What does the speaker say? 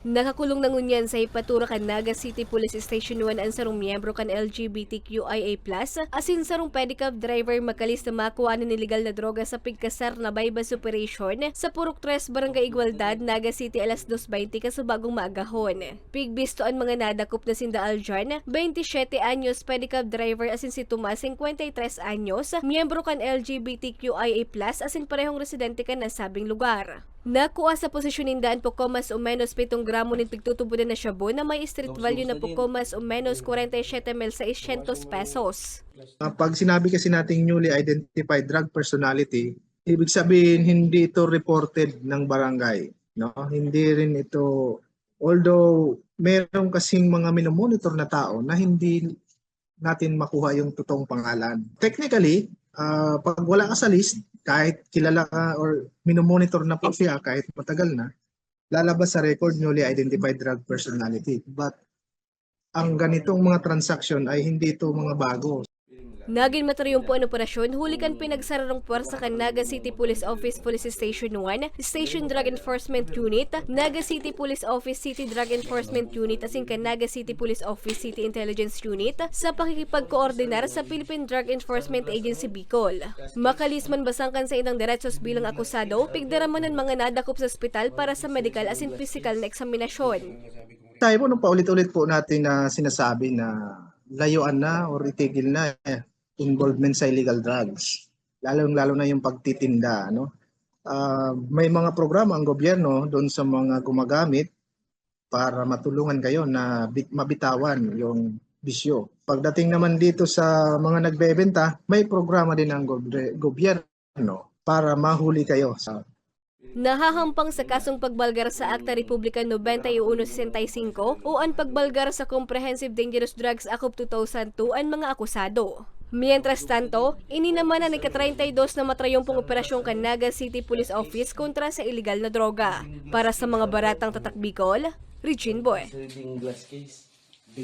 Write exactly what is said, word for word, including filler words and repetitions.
Nakakulong na ngunyan sa jepatura kan Naga City Police Station one an sarong miyembro kan L G B T Q I A plus, asin sarong pedicab driver makalis na makua nin ilegal na droga sa pigkasar na buy-bust operation sa Purok tres, Barangay Igualdad, Naga City, alas dos beinte kasubagong maagahon. Pigbisto an mga nadakop na sinda Aljan, beinte siyete anyos, pedicab driver, asin si Tomas, singkwenta y tres anyos, miyembro kan L G B T Q I A plus, asin parehong residente kan nasabing lugar. Nakua sa posesyon ninda an poko mas o menos pitong gramo nin pigtutubodan na shabu na may street value na poko mas o menos kwarenta y siyete mil seiscientos pesos. Ah, pag sinabi kasi nating newly identified drug personality, ibig sabihin hindi ito reported ng barangay, no? Hindi rin ito, although meron kasing mga minomonitor na tao na hindi natin makuha yung totoong pangalan. Technically, ah, pag wala ka sa list, kahit kilala ka or minomonitor na po siya kahit matagal na, lalabas sa record newly identified drug personality. But ang ganitong mga transaction ay hindi ito mga bago. Nagin matriyumpo an operasyon huli kan pinagsararong pwersa kan Naga City Police Office Police Station one, Station Drug Enforcement Unit, Naga City Police Office City Drug Enforcement Unit asin kan Naga City Police Office City Intelligence Unit sa pakikipagkoordinar sa Philippine Drug Enforcement Agency Bicol. Makalis man basang kan saindang deretsos bilang akusado, pigdaraman an mga nadakop sa ospital para sa medikal asin pisikal na eksaminasyon. Tayo po, nung paulit-ulit po natin na sinasabi na layuan na or itigil na eh, involvement sa illegal drugs. Lalong-lalo na yung pagtitinda, ano? Ah, may mga programa ang gobyerno doon sa mga gumagamit para matulungan kayo na bit- mabitawan yung bisyo. Pagdating naman dito sa mga nagbebenta, may programa din ang gob- gobyerno para mahuli kayo sa Nahahampang sa kasong pagbalgar sa Akta Republika nobenta y uno sesenta y cinco o an pagbalgar sa Comprehensive Dangerous Drugs Act of two thousand two an mga akusado. Mientras tanto, ini naman an ika-treinta y dos na matrayumpong operasyon kan Naga City Police Office kontra sa iligal na droga. Para sa mga baratang tatak Bicol, Regine Boy. Sliding glass case.